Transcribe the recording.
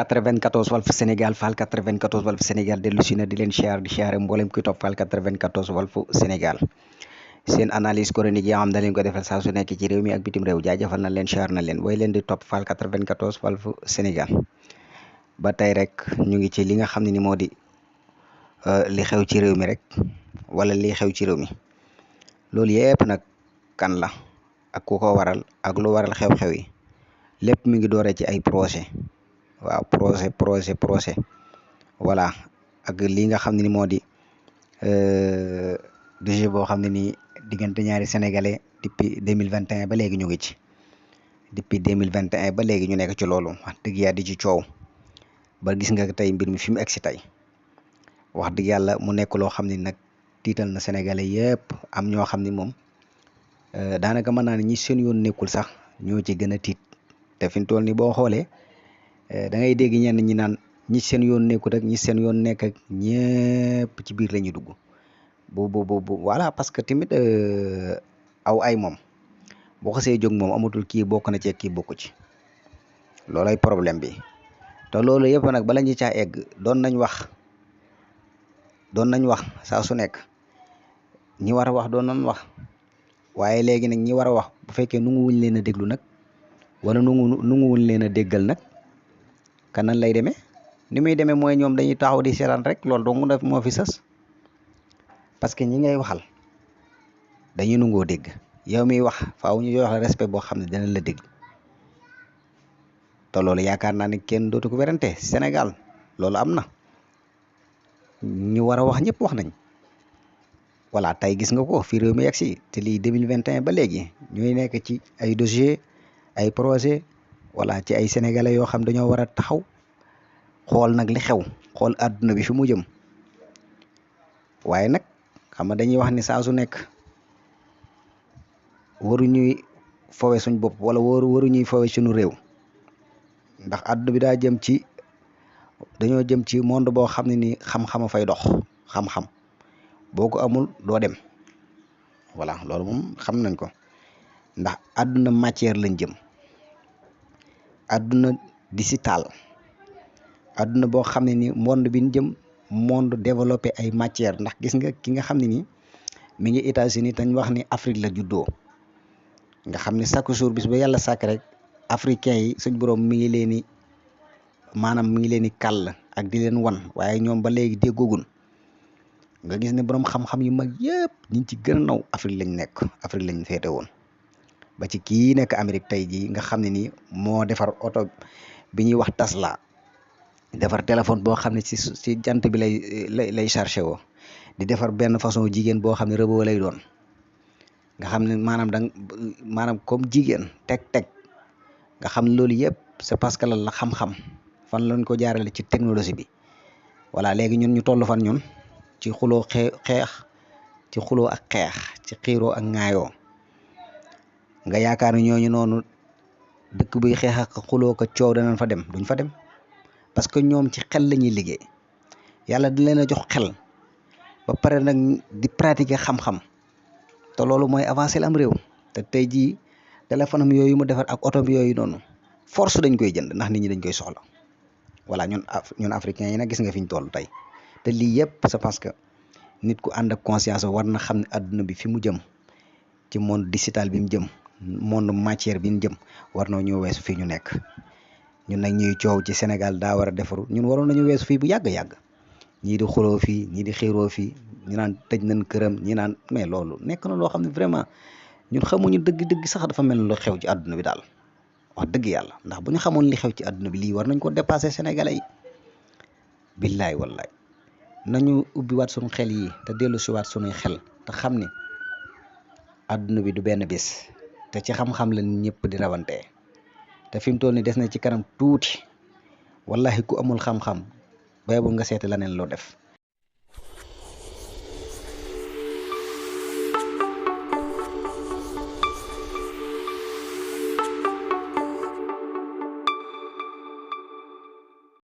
94 Walf Sénégal Fall 94 Walf Sénégal dellu si na di leen siyaare mboolem kuy topp Fall 94 Walf Sénégal seen analyse chronique yi xam da leen ko defal saa su nekk ci réew mi ak bitim réew jaajëfal na leen siyaar na leen way leen di topp Fall 94 Walf Sénégal ba tey rek ñu ngi ci li nga xam ne ni moo di li xew ci réew mi rek wala li xew ci réew mi loolu yëpp nag kan la ak ku ko waral ak lu waral xew-xew yi lépp mi ngi dooree ci ay projet waaw projet voilà ak li nga xam ne ni moo di dossier boo xam ne nii diggante ñaari sénégalais depuis 2021 ba léegi ñu ngi ci depuis 2021 ba léegi ñu nekk ci loolu wax dëgg yàlla di ci coow ba gis nga tey mbir mi fi mu egg si tey wax dëgg yàlla mu nekk loo xam ne nag tiital na sénégalais yëpp am ñoo xam ni moom daanaka mën naa ne ñi seen yoon nekkul sax ñoo ci gën a tiit te fi mu toll nii boo xoolee da ngay dégg ñenn ñi naan ñi seen yoon nekkul rek ñi seen yoon nekk ak ñëpp ci biir la ñuy dugg bu voilà parce que tamit aw ay moom boo xasee jóg moom amatul kii bokk na ci kii bokku ci loolay problème bi te loolu yëpp nag bala ñu caa egg doon nañ wax saa su nekk ñi war a wax doon nañ wax waaye léegi nag ñi war a wax bu fekkee nanguwuñ leen a déglu nag wala nanguwuñ leen a déggal nag kanan lay demee ni muy demee mooy ñoom dañuy taxaw di seetaan rek loolu dong def moo fi sës parce que ñi ngay waxal dañuy nangoo dégg yow miy wax faaw ñu jox la respect boo xam ne dana la dégg te loolu yaakaar naa ne kenn dootu ko werante Sénégal loolu am na ñu war a wax ñëpp wax nañ voilà tey gis nga ko fi réew mi yegg si te lii 2021 ba léegi ñuy nekk ci ay dossier ay projet voilà ci ay sénégalais yoo xam dañoo war a taxaw xool nag li xew xool àdduna bi fi mu jëm waaye nag xam nga dañuy wax ni saa su nekk waruñuy fowe suñ bopp wala waruñuy fowe suñu réew ndax àdduna bi dañoo jëm ci monde boo xam ne ni xam-xama fay dox xam-xam boo ko amul doo dem voilà loolu moom xam nañ ko ndax àdduna matière lañ jëm àdduna digital àdduna boo xam ne ni monde bi ñu jëm monde développé ay matière ndax gis nga ki nga xam ne ni mi ngi États-Unis tañ wax ni Afrique la juddoo nga xam ne chaque jour bis ba yàlla sàkk rek africain yi suñ borom mi ngi leen di maanaam mi ngi leen di kàll ak di leen wan waaye ñoom ba léegi déggoogun nga gis ne borom xam-xam yu mag yëpp ñi ci gën a naw Afrique lañ nekk Afrique lañ féete woon ba ci kii nekk Amérique tey jii nga xam ne ni moo defar oto bi ñuy wax Tesla defar téléphone boo xam ne ci jant bi lay chargé woo di defar benn façon jigéen boo xam ne rëboo lay doon nga xam ne maanaam comme jigéen teg nga xam ne loolu yëpp c'est parce que lan la xam-xam fan lañ ko jaarale ci technologie bi voilà léegi ñun ñu toll fan ñun ci xuloo xeex ci xuloo ak xeex ci xiiroo ak ŋaayoo nga yaakaar ne ñooñu noonu dëkk buy xeex ak xuloo ko coow danañ fa dem duñ fa dem parce que ñoom ci xel la ñuy liggéey yàlla di leen a jox xel ba pare nag di pratiquer xam-xam te loolu mooy avancer am réew te tey jii téléphone am yooyu mu defar ak oto bi yooyu noonu force dañ koy jënd ndax nit ñi dañ koy soxla voilà ñun africains yi nag gis nga fi ñu toll tey te lii yëpp c'est parce que nit ku ànd ak conscience war na xam ne adduna bi fi mu jëm ci monde digital bi mu jëm monde matière bi mu jëm war na ñoo weesu fii ñu nekk ñun nag ñuy coow ci Sénégal daa war a defaru ñun waroon nañu weesu fii bu yàgg-yàgg ñii di xuloo fii ñii di xiiroo fii ñu naan tëj nañ këram ñi naan mais loolu nekk na loo xam ne vraiment ñun xamuñu dëgg-dëgg sax dafa mel lu xew ci àdduna bi daal wax dëgg yàlla ndax bu ñu xamoon li xew ci àdduna bi lii war nañ ko dépasser sénégalais yi billaay wallaay nañu ubbiwaat suñu xel yi te dellu siwaat suñuy xel te xam ne àdduna bi du benn bis te ci xam-xam la ñëpp di rawantee te fi mu toll ni des na ci kanam tuuti wallahi ku amul xam-xam bay bu nga seeti leneen loo def